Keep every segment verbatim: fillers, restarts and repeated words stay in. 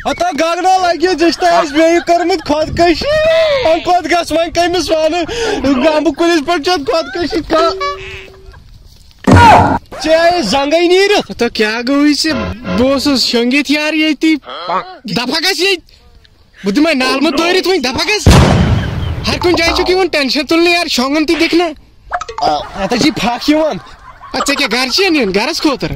ہتا گگنا لگہِ جِشتہ آسہِ بیٚیہِ کٔرمٕژ خۄدکٔشی۔ وۄنۍ کوٚت گژھِ وۄنۍ کٔمِس وَنہٕ؟ اَمبہٕ کُلِس پٮ۪ٹھ چھِ اَتھ خۄدکٔشی کانٛہہ۔ ژےٚ آیے زنٛگے نیٖرِتھ۔ ہتا کیٛاہ گوٚوُے ژےٚ؟ بہٕ اوسُس شۄنٛگِتھ یارٕ ییٚتی۔ دَفا گژھ ییٚتہِ۔ بہٕ دِمے نالمہٕ دٲرِتھ وۄنۍ، دَفا گژھ۔ ہر کُنہِ جایہِ چھُکھ یِوان ٹٮ۪نشن تُلنہٕ یار، شۄنٛگُن تہِ دِکھ نہ۔ اَتھ حظ چھِ پھکھ یِوان۔ اَدٕ ژےٚ کیٛاہ گرٕ چھِ یَن یُن؟ گرس خٲطرٕ۔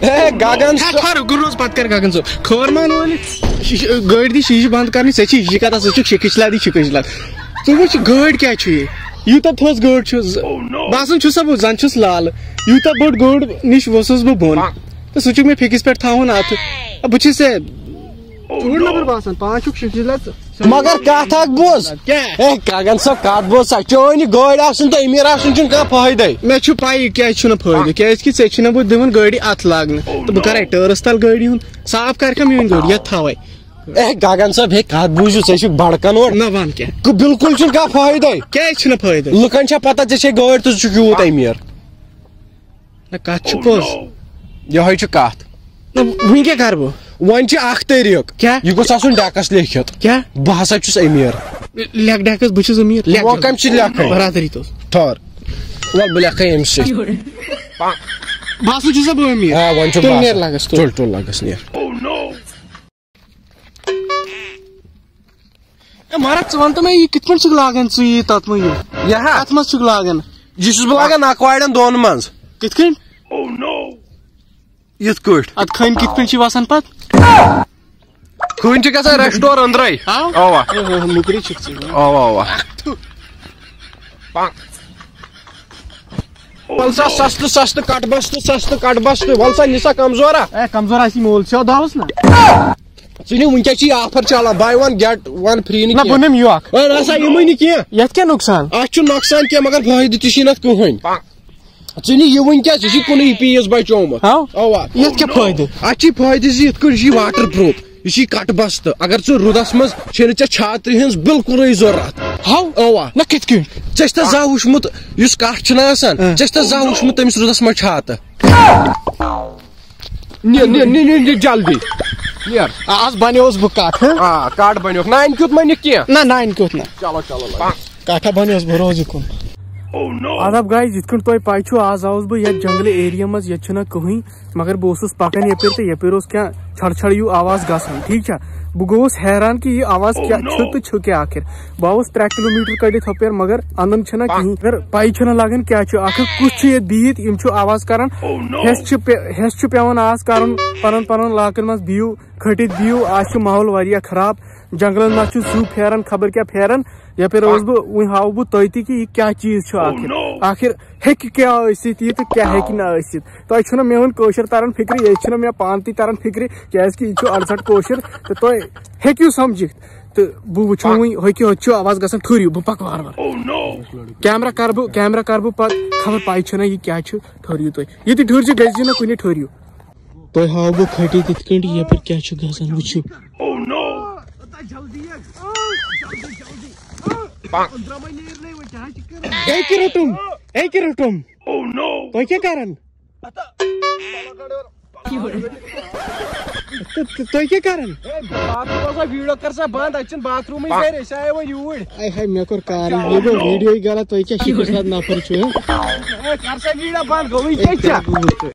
اے، گگن ہے، صٲب۔ ٹھہر، گُلروز، پتہٕ کر گگن صٲب۔ خٲر مان وٲلِتھ۔ شیٖشہٕ، گٲڑۍ دی شیٖشہٕ بنٛد کرنٕچ، ژےٚ چھِ یہِ کتھ آسان، ژٕ چھُکھ شِکِش لد، یہِ شِکِش لد۔ ژٕ وٕچھ، گٲڑۍ کیٛاہ چھُ یہِ؟ یوٗتاہ تھوٚز گٲڑۍ چھُ، ز-، باسان چھُ سا بہٕ زن چھُس لالہٕ۔ یوٗتاہ بوٚڑ گٲڑۍ نِش ووٚسُس بہٕ بۄن۔ تہٕ سُہ چھُکھ مےٚ فِکِس پٮ۪ٹھ تھاوُن اَتھٕ۔ بہٕ چھُس ژےٚ ژوٗر نمبر باسان، پانٛژھ چھُکھ شِکِش لد۔ مگر کتھ اکھ بوز۔ کیٛاہ؟ اے، گگن صٲب، کتھ بوز سا۔ چٲنۍ یہِ گٲڑۍ آسُن تہٕ أمیٖر آسُن چھُنہٕ کانٛہہ فٲیدَے۔ مےٚ چھُ پَیی کیٛازِ چھُنہٕ فٲیدٕ، کیٛازِ کہِ ژےٚ چھُنہٕ بہٕ دِوان گٲڑی اَتھٕ لاگنہٕ۔ تہٕ بہٕ کَرَے ٹٲرَس تَل گٲڑی ہُنٛد صاف، کَرکھا میٛٲنۍ گٲڑی یَتھ تھاوَے؟ اے، گگن صٲب، ہے، کتھ بوٗزِو، ژٕ چھُکھ بڑکن اورٕ۔ نہ، وَن کیٛاہ؟ ک-، بِلکُل چھُنہٕ کانٛہہ فٲیدَے۔ کیٛازِ چھُنہٕ فٲیدٕ؟ لُکن چھا پَتہ ژےٚ چھے گٲڑۍ تہٕ ژٕ چھُکھ یوٗت أمیٖر؟ نہ، کتھ چھِ پوٚز۔ یِہوٚے چھِ کتھ۔ نہ، وۄنۍ کیٛاہ کرٕ بہٕ؟ وۄنۍ چھِ اکھ طریٖقہٕ۔ کیٛاہ؟ یہِ گوٚژھ آسُن ڈیکس لیکھِتھ۔ کیٛاہ؟ بہٕ ہسا چھُس أمیٖر۔ لیکھ ڈیکس، بہٕ چھُس أمیٖر۔ لیکھ وۄنۍ ڈیکس۔ کَمہِ سۭتۍ لیکھٕ؟ برادری توس۔ ٹھٔہر۔ وَلہٕ بہٕ لیکھے أمۍ سۭتۍ۔ بہٕ ہسا چھُس بہٕ أمیٖر۔ آ، وۄنۍ چھُ تُل باسان۔ نیر لگس، تُل۔ تُل، تُل لگس، نیر۔ اے، مہراز، ژٕ وَن تہٕ مےٚ، یہِ کِتھ پٲٹھۍ چھُکھ لاگان ژٕ یہِ تَتھ منٛز یہِ؟ یہِ ہا؟ کَتھ منٛز چھُکھ لاگان؟ یہِ چھُس بہٕ لاگان ناکوارٮ۪ن دۄن منٛز۔ کِتھ کٔنۍ؟ یِتھ کٲٹھۍ۔ اَدٕ کھٔنۍ کِتھ پٲٹھۍ چھِ وَسان پَتہٕ؟ کھٔنۍ چھِ گژھان restore أنٛدرَے۔ ہاں؟ اَوا۔ اے، ہاں، ہاں، مُکرِ چھُکھ ژٕ۔ اَوا، اَوا۔ وَل سا سَستہٕ، سَستہٕ، کَٹہٕ بَستہٕ، سَستہٕ، کَٹہٕ بَستہٕ۔ وَل سا، نہِ سا کَمزورا۔ اے، کَمزور آسی مول، ژےٚ دَوُس نہ۔ ژٕ نہِ وٕنکیٚس چھِ یہِ offer چلان، buy one get one free نہٕ نہ، بہٕ کینٛہہ۔ نِمہٕ یہِ اکھ۔ اے، نہ سا، یِمٕے نہٕ کینٛہہ۔ یَتھ کیٛاہ نۄقصان؟ اَتھ چھُ نۄقصان کینٛہہ، مگر فٲیدٕ تہِ چھُے نہٕ اَتھ کٕہٕنۍ۔ ژٕ نہِ یہِ وٕنکیٚس، یہِ چھُے کُنُے piece بچومُت۔ ہاو؟ اَوا۔ یَتھ کیٛاہ فٲیدٕ؟ اَتھ چھِ فٲیدٕ زِ یِتھ کٲٹھۍ چھُ یہِ waterproof، یہِ چھُے کَٹہٕ بَستہٕ۔ اگر ژٕ روٗدَس منٛز چھے نہٕ ژےٚ چھاترِ ہٕنٛز بِلکُلٕے ضوٚرَتھ۔ ہاو؟ اَوا۔ نہ، کِتھ کٔنۍ؟ ژےٚ چھِ تَتھ زانٛہہ وٕچھمُت، یُس کَٹھ چھُنہ آسان، ہاں۔ ژےٚ چھِ تَتھ زانٛہہ وٕچھمُت تٔمِس روٗدَس منٛز چھاتہٕ؟ نہِ، نہِ، نہِ، نہِ، نہِ، جلدی۔ نیر۔ آز بنیوس بہٕ کٹھ، ہہ؟ آ، کٹھ بنیوکھ۔ نانہِ کیُتھ ما نِکھ کینٛہہ؟ نہ، نانہِ کیُتھ نہ۔ چلو، چلو، لگو۔ کٹھا بنیوس بہٕ روزِ کُن۔ آداب guys، یِتھ کٔنۍ تۄہہِ پَے چھُو، آز آوُس بہٕ یَتھ جنٛگلہٕ area منٛز، ییٚتہِ چھُنہ کٕہٕنۍ، مگر بہٕ اوسُس پَکان یَپٲرۍ تہٕ یَپٲرۍ اوس کینٛہہ چھڑ چھڑ ہیوٗ آواز گژھان، ٹھیٖک چھا؟ بہٕ گوٚوُس حیران کہِ یہِ آواز کیٛاہ چھُ تہٕ چھُ کیٛاہ آخر۔ بہٕ آوُس ترٛےٚ kilometre کٔڑِتھ ہُپٲرۍ، مگر اَنان چھِنہ کِہیٖنۍ، مگر پَیی چھَنہ لَگان کیٛاہ چھُ، آخر کُس چھُ ییٚتہِ بِہِتھ، یِم چھِ آواز کَران۔ حیٚس چھِ پے-، حیٚس چھُ پٮ۪وان آز کَرُن، پَنُن پَنُن علاقَن منٛز بِہِو، کھٔٹِتھ بِہِو، آز چھُ ماحول واریاہ خراب، جنٛگلَن منٛز چھُ زُو پھیران، خبر کیٛاہ پھیران۔ یَپٲرۍ اوسُس بہٕ، وۄنۍ ہاوٕ بہٕ تۄہہِ تہِ کہِ یہِ کیٛاہ چیٖز چھُ آخر، آخر ہیٚکہِ کیٛاہ ٲسِتھ یہِ تہٕ کیٛاہ ہیٚکہِ نہٕ ٲسِتھ۔ تۄہہِ چھُنہ میون کٲشُر تران فِکرِ، ییٚتہِ چھُنہ مےٚ پانہٕ تہِ تران فِکرِ، کیٛازِکہِ یہِ چھُ اَڑسَٹھ کٲشُر تہٕ تُہۍ ہیٚکِو سَمجِتھ۔ تہٕ بہٕ وٕچھو وۄنۍ، ہۄکھِ ہوٚتہِ چھُ آواز گژھان، ٹھٔہرِو، بہٕ پَکہٕ وارٕ وارٕ۔ کیمرہ کَرٕ بہٕ، کیمرہ کَرٕ بہٕ پَتہٕ، خبر پَے چھَنہ یہِ کیٛاہ چھُ، ٹھٔہرِو تُہۍ۔ ییٚتہِ ٹھٔہرِو، گٔژھۍزیو نہٕ کُنہِ، ٹھٔہرِو۔ تۄہہِ ہاوٕ بہٕ کھٔٹِتھ یِتھ کٔنۍ یَپٲرۍ کیٛاہ چھُ گژھان، وٕچھِو۔ ہے کہِ روٚٹُم، ہے کہِ روٚٹُم۔ تۄہہِ کیٛاہ کَران؟ تہٕ، تہٕ تۄہہِ کیٛاہ کَران؟ ہے، باتھ روٗم اوسا ویٖڈیو کر سا بنٛد، اَتہِ چھِنہٕ باتھ روٗمٕے گرِ، أسۍ آیے وۄنۍ یوٗرۍ۔ اے ہے، مےٚ کوٚر کار، یہِ گوٚو ویٖڈیوٕے غلط، تۄہہِ کیٛاہ شِکِس لد نفر چھُ، ہہ؟ ہے، کر سا ویٖڈیو بنٛد، گوٚوٕے کیٛاہ ژےٚ؟